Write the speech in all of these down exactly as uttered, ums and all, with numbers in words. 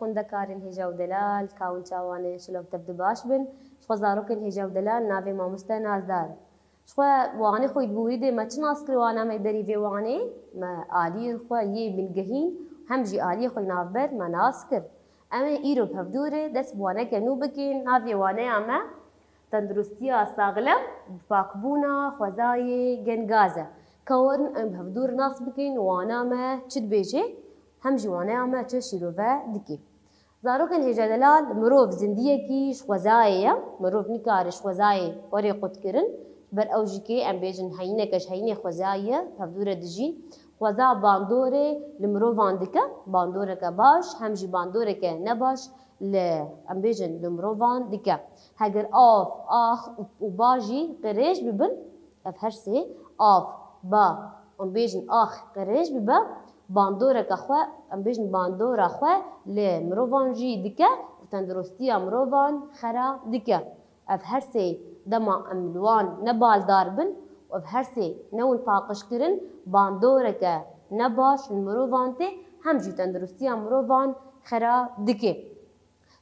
Xwendekarên hêja û delal, kawin çawanê, şilov tev di baş bin. Ji xwe zarokên hêja û delal navê mamoste Nazdar. Ji xwe wanê xwe di borî dê me çi nas kir wana me berî vê wanê? Me aliyên xwe yê bingehîn hem jî aliyê xwe navber me nas kir. Em ê îro bi hevdû re dest bi waneke nû bikin. Navê waneya me Tenduristiya saxlem bi pakbûna xwezayê gengaz e. Ka werin em bi hevdû re nas bikin, wana me çi dibêje, hem jî waneya me çi şîrove dike. Zarokên hêja delal, mirov zindiyekî ji xwezayê ye. Mirov nikare ji xwezayê were qutkirin. Ber ew jî kê em bêjin heyîneke ji heyînê xwezayê ye, bi hevdû re dijîn. Xweza bandorê li mirovan dike, bandoreke baş, hem jî bandoreke nebaş li, em bêjin, li mirovan dike. Heger av, ax û, û ba jî qirêj bibin, ev her sê, av, ba, em bêjin ax qirêj bibe, bandoreke xwe, em bêjin bandora xwe li mirovan jî dike û tenduristiya mirovan xera dike. Ev her sê dema em li wan ne baldar bin û ev her sê newin paqijkirin, bandoreke nebaş li mirovan tê, hem jî tenduristiya mirovan xera dike.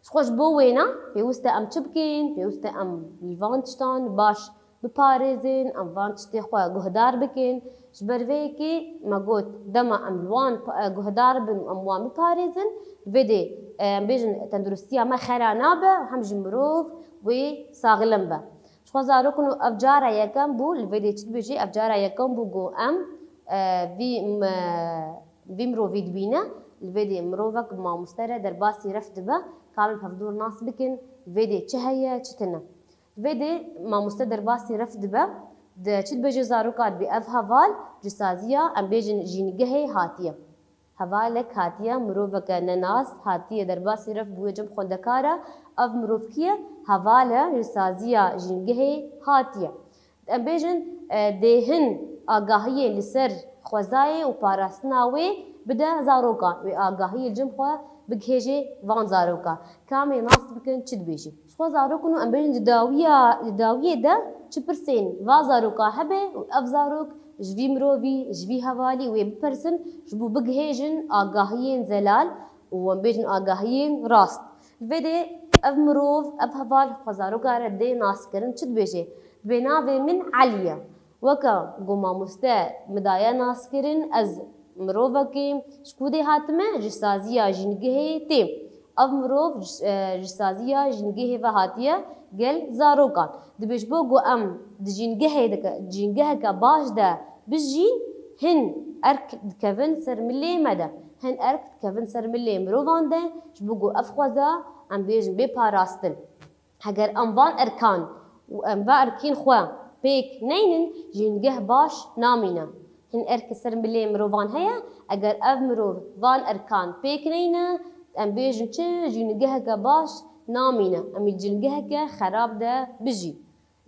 Ji xwe ji bo wêna pêwist e em çi bikin? Pêwist e em li van tiştan baş biparêzin, em van tiştê xwe guhdar bikin. Ji ber vê yekê me got, dema em li wan pa-, guhdar bin û em wan biparêzin, vê dê, e, em bêjin tenduristiya me xera nabe, hem jî mirov wê saxlem be. Ji xwe zarok in û ev cara yekem bû, li vê dê çi dibêjê? Ev cara yekem bû ku em, e, vî, m-, e, vî mirovî dibîne, li vê dê mirovek bi mamoste re derbasî ref dibe, ka em bi hevdû re nas bikin, vê dê çi heye, çi tune. Li vê dê mamoste derbasî ref dibe, di çi dibêje zaroka dibê ev heval ji saziya, em bêjin, jîngehê hatiye. Hevalek hatiye, miroveke nenas hatiye derbasî ref bûye cem xwendekara. Ev mirov kî ye? Heval e, ji saziya jîngehê hatiye. Em bêjin, e, dê hin agahiyên li ser xwezayê û parastina wê bide zarokan. Wê agahiyê li cem xwe bigihêje van zarokan. Ka em ê nas bikin çi dibêjin. Ji xwe zarok in û em bêjin di dawiya, di dawiyê de çi pirsên va zaroka hebe û ev zarok ji vî mirovî, ji vî hevalî wê bipirsin, ji bo bigihêjin agahiyên zelal û em bêjin agahiyên rast. Li vê dê ev mirov, ev heval xwe zaroka re dê naskirin çi dibêje? Dibê navê min Elî ye. Weke ku mamoste min daye naskirin, ez mirovekê ji ku dê hatime, ji saziya jîngehê têm. Ev mirov ji, e, ji saziya jîngehê ve hatiye gel zarokan. Dibê ji bo ku em di jîngehê dike, jîngeheke baş de bijîn, hin erk dikevin ser milê me de. Hin erk dikevin ser milê mirovan de, ji bo ku ev xweza, em bêjin, bê parastin. Heger em van erkan û em va erkên xwe pêk neynin, jîngeh baş namîne. Hin erk ser milê mirovan heye, eger ev mirov van erkan pêk neyne, em bêjin çi, jîngeheke baş namîne. Em ê jîngeheke xerab de bijîn.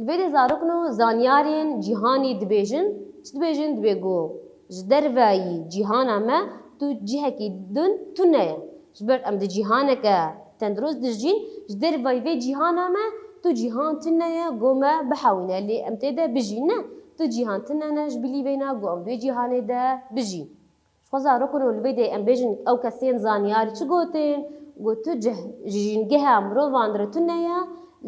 Li vê dê zarok in û zanyarên cîhanî dibêjin, çi dibêjin? Dibê ku ji derveyî cîhana me tu cihekî din tune ye. Ji ber em di cîhaneke tendurist dijîn, ji derveyî vê cîhana me tu cîhan tune ye ku me bihewîne, lê em tê de bijîn. Ne, tu cîhan tune ne, ji bilî vêna ku em vê cîhanê de bijîn. Ji xwe zarok in û li vê dê em bêjin, ew kesên zanyarî çi gotin? Got, tu cih-, ji jîngeha mirovan re tune ye,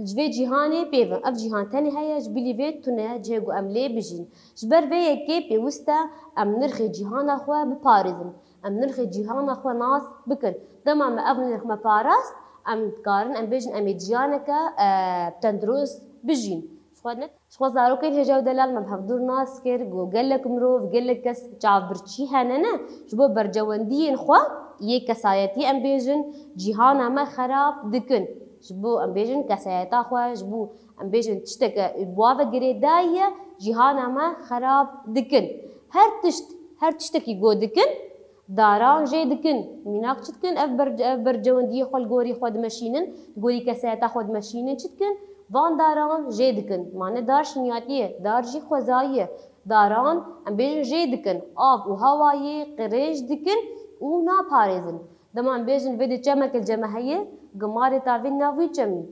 ji vê cîhanê pê ve. Ev cîhan tenê heye, ji bilî vê tune ye, cihê ku em lê bijîn. Ji ber vê yekê pêwist e em nirxê cîhana xwe biparêzin. Em nirxê cîhana xwe nas bikin. Dema me ev nirx me parast, em dikarin em bêjin em ê cîhaneke, e, tendurist bijîn. Ji xwe ne Ji xwe zarokên hêja û delal me bi hevdû nas kir, ku gelek mirov, gelek kes çavbirçî hene, ne? Ji bo bercewendiyên xwe yê kesayetî, em bêjin, cîhana me xerab dikin. Ji bo, em bêjin, kesayeta xwe, ji bo, em bêjin, tişteke bi wa ve girêdayî ye, cîhana me xerab dikin. Her tişt, her tiştekî ku dikin, daran jê dikin. Mînak çi dikin? Ev ber-, ev bercewendiyê xwe li gorî xwe dimeşînin, li gorî kesayeta xwe dimeşînin. Çi dikin? Van daran jê dikin. Mane dar şinyatî ye, dar jî xwezayî ye. Daran, em bêjin, jê dikin. Av û hewayê qirêj dikin û naparêzin. Dema em bêjin, vê dê çemek li cem me heye, gimarê tavîn nav wî çemî.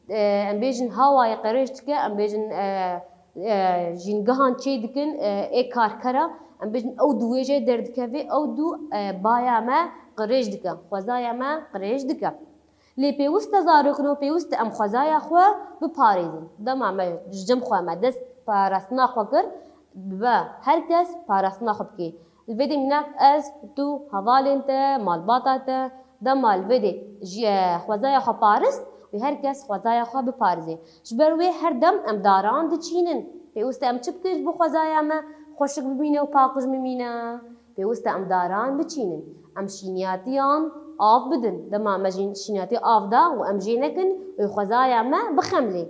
E, em bêjin, hawayê qirêj dike, em bêjin, e, e, jîngehan çê dikin, e, ê karkera, em bêjin, ew dû wê jê derdikeve, ew dû, e, baya me qirêj dike. Xwezaya me qirêj dike. Lê pêwist e zarokno, pêwist e em xwezaya xwe biparêzin. Dema me ji cem xwe me dest parastina xwe kir, dibe her kes parastina xwe bike. Li vê de mînak ez, tu, hevalên te, malbata te, dema li vê de jî, e, xwezaya xwe parist, wê her kes xwezaya xwe biparêze. Ji ber wê her dem em daran diçînin. Pêwist e em çi bikin ji bo xwezaya me xweşik bimîne û paqij bimîne? Pêwist e em daran biçînin. Em şîniyatiyan av bidin. Dema me jî şîniyatî av da û em jê nekin, wê xwezaya me bixemlê.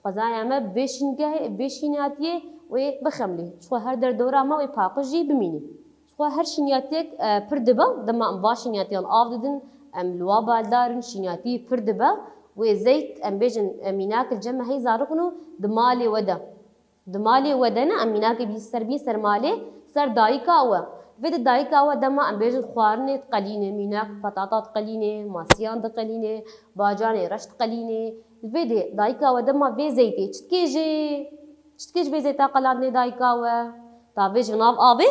Xwezaya me bi vê şîngehê, bi vê şîniyatiyê wê bixemlê. Ji xwe her derdora me wê paqij jî bimînî. Ji xwe her şîniyatiyek, e, pir dibe. Dema em va şîniyatiyan av didin, em li wa baldar in, şîniyatî pir dibe. Wê zeyt, em bêjin, e, mînak li cem me hey zarokno di malê we de. Di malê we de ne, em mînakê bî ser bîn ser malê, ser dayika we. Vê de dayika we dema em bêjin xwarinê diqelîne, mînak patata diqelîne, masiyan diqelîne, bacanê reş diqelîne. Li vê de dayika we dema vê zeytê çi dikêje? Çi dikêje vê zeyta qelandinê dayika we? Davêje nav avê?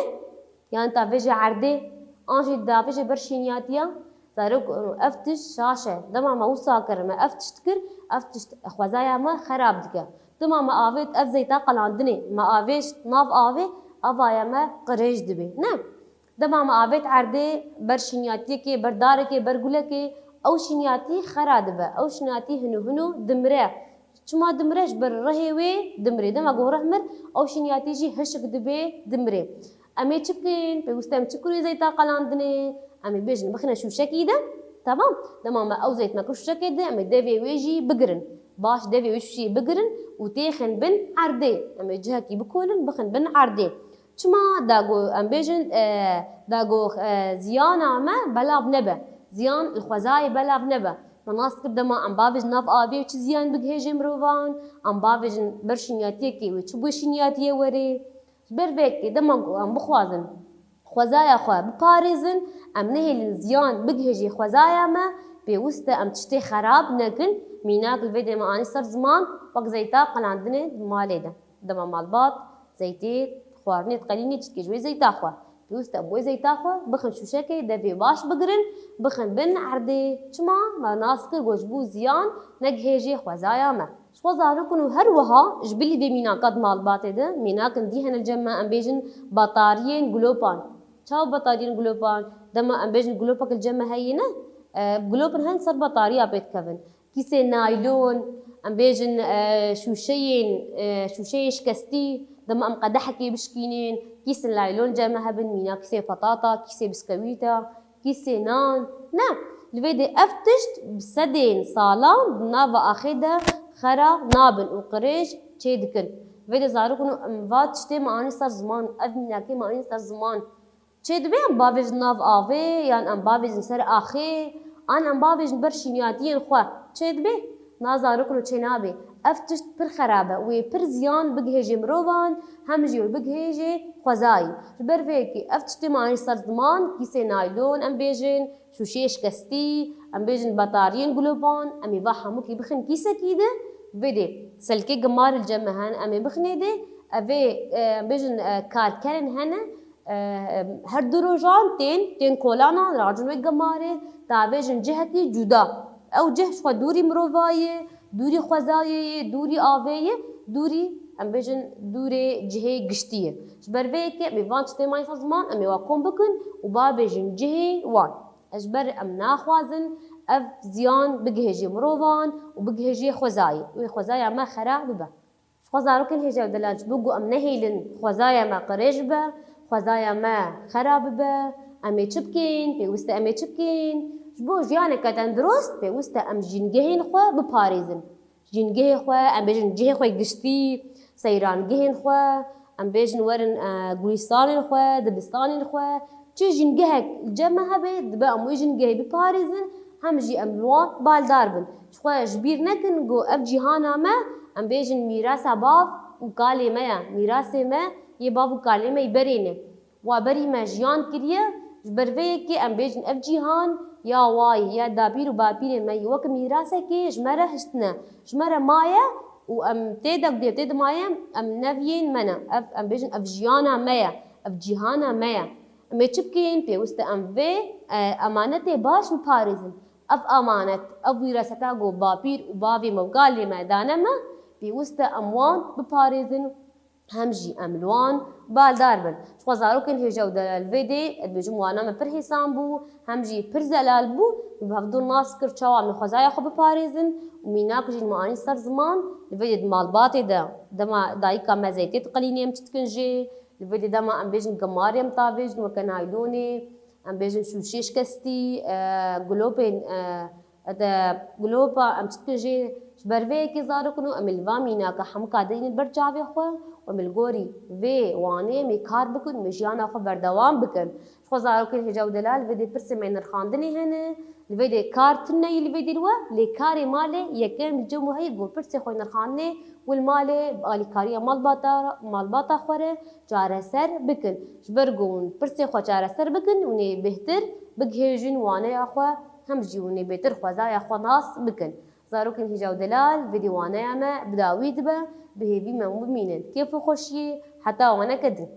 Yan davêje erdê? An jî davêje ber şîniyatiya? Zarok, ev tişt şaş e. Dema me wisa kir, me ev tişt kir, ev tişt xwezaya me xerab dike. Dema me avêt ev zeyta qelandinê, me avêt nav avê, avaya me qirêj dibe. Ne? Dema me avêt erdê ber şîniyatiyekê, ber darekê, ber gulekê, ew şîniyatî xera dibe. Ew şîniyatî hino hino dimire. Çima dimire? Ji ber rihê wê dimrê. Dema ku rih mir, ew şîniyatî jî hişk dibe dimrê. Em ê çi bikin? Pêwîst e em çi bikin wê zeyta qelandinê? Em ê bêjin bixine şûşekî de. Temam. Dema me ew zeyt me kir şûşekê de, em ê devê wê jî bigirin. Baş devê wê şûşeyê bigirin û têxin bin erdê. Em ê cihekî bikolin, bixin bin erdê. Çima? Da ku em bêjin, e, da ku, e, ziyana me belav nebe. Ziyan li xwezayê belav nebe. Me nas kir dema em bavêjin nav avê çi ziyan bigihêjê mirovan, em bavêjin ber şîniyatiyekê wê çi bû şîniyatiyê werê. Ji ber vê yekê dema ku em bixwazin xwezaya xwe biparêzin, em nehêlin ziyan bigihêjê xwezaya me, pêwist e em tiştê xerab nekin. Mînak li vê de me anî ser ziman, wek zeyta qelandinê di malê de. Dema malbat zeytê xwarinê diqelînê çi dike ji wê zeyta xwe. Pêwîst e em wê zeyta xwe bixin şûşekê, devê baş bigirin, bixin bin erdê. Çima? Me nas kir ku ji bo ziyan negihêjê xwezaya me. Ji xwe zarokino her wiha ji bilî vê mînaka di malbatê de, mînakin dî hene li cem me, em bêjin batariyên gulopan. Çawa batariyên gulopan? Dema em bêjin gulopek li cem me heye ne, e, gulopin hen ser batariya pê dikevin. Kîsê naylon, em bêjin, e, şûşeyên, e, şûşeyên şikestî, dema em qedehekê bişkînin, kîsên naylon cem me hebin, mîna kîsê patata, kîsê biskewîta, kîsê nan. Ne, li vê de ev tişt bi sedên salan di nava axê de xera nabin û qirêj çê dikin. Vê de zarokino em va tiştê me anî ser ziman, ev mînakê me anî ser ziman. Çê dibe em bavêjin nav avê, yan em bavêjin ser axê, an em bavêjin ber şîniyatiyên xwe. Çê dibe? Na zarokno çê nabe. Ev tişt pir xerab e. Wê pir ziyan bigihêjê mirovan, hem jî wê bigihêjê xwezayî. Ji ber vê yekê ev tiştê me anî ser ziman, kîsê naylon em bêjin, şûşeyê şikestî, em bêjin batariyên gulopan, em ê va hemûkî bixin kîsekî de, vê de selkê gimar li cem me hen, em ê bixinê de, ev ê, e, em bêjin, e, karkerên hene, e, her du rojan tên, tên kolanan, racin wê gemarê, davêjin cihekî cuda. Ew cih ji xwe dûrî mirovayê, dûrî xwezayê ye, dûrî avê ye, dûrî, em bêjin, dûrê cihê giştî ye. Ji ber vê yekê em ê van tiştê mayî ser ziman, em ê wa kom bikin û bavêjin cihê wan. Ez ji ber em naxwazin ev ziyan bigihêjê mirovan û bigihêjê xwezayê. Wê xwezaya me xera bibe. Ji xwe zarokên hêja û delal ji bo ku em nehêlin xwezaya me qirêj bibe, xwezaya me xera bibe, em ê çi bikin? Pêwîst e em ê çi bikin? Ji bo jiyaneke tendurist pêwîst e em jîngehên xwe biparêzin. Jîngehê xwe, em bêjin cihê xwe giştî, seyrangehên xwe, em bêjin werin, e, gulîstanên xwe, dibistanên xwe. Çi jîngehek li cem me hebe, dibe em wê jîngehê biparêzin, hem jî em li wan baldar bin. Ji xwe ji bîr nekin ku ev cîhana me, em bêjin mîrasa bav û kalê me ye, mîrasê me yê bav û kalê me yê berê ne. Wa berî me jiyan kiriye, ji ber vê yekê em bêjin ev cîhan ya wa ye, ya dapîr û bapîrê me ye, wek mîrasekê ji me re hiştine, ji me re maye û em tê de, tê de maye, em nev yên me ne. Ev, em bêjin ev jiyana me ye, ev cîhana me ye. Em ê çi bikin? Pêwist e em vê, e, emanetê baş biparêzin. Ev emanet, ev wîreseta ku bapîr û bavê me û kalê me dane me, pêwist e em wan biparêzin, hem jî em li wan baldar bin. Ji xwe zarokên hêja û delal vê dê, ez dibêjim wana me pir hêsan bû, hem jî pir zelal bû. Min bi hevdû nas kir çawa em ê xwezaya xwe biparêzin û mînak jî me anî ser ziman. Li vê dê di malbatê de, dema dayika me zeytê diqelînê, em çi dikin jê? Li vê dê dema em bêjin gemarê, em tavêjin weke naylonê, em bêjin şûşê şikestî, e, gulopên, e, ete gulopa, em çi dikin jê? Ji ber vê yekê zarok in û em ê li van mînaka hemûka de yên ber çavê xwe û em ê li gorî vê wanê em ê kar bikin û em ê jiyana xwe berdewam bikin. Ji xwe zarokên hêja û delal, li vê dê pirsê me nirxandinê hene. Li vê dê kar tune yî li vê dê li we, lê karê malê yekem li cem we heye ku pirsê xwe nirxandinê û li malê bi alîkariya malbata, malbata xwe re çareser bikin. Ji ber ku hûn pirsê xwe çareser bikin, hûn ê bêhtir bigihêjin waneya xwe, hem jî hûn ê bêtir xwezaya xwe nas bikin. Zarokên hêja û delal, vê dê waneya me bi dawî dibe, bi hêvî me hûn bimînin kêf û xweşiyê, heta waneke din.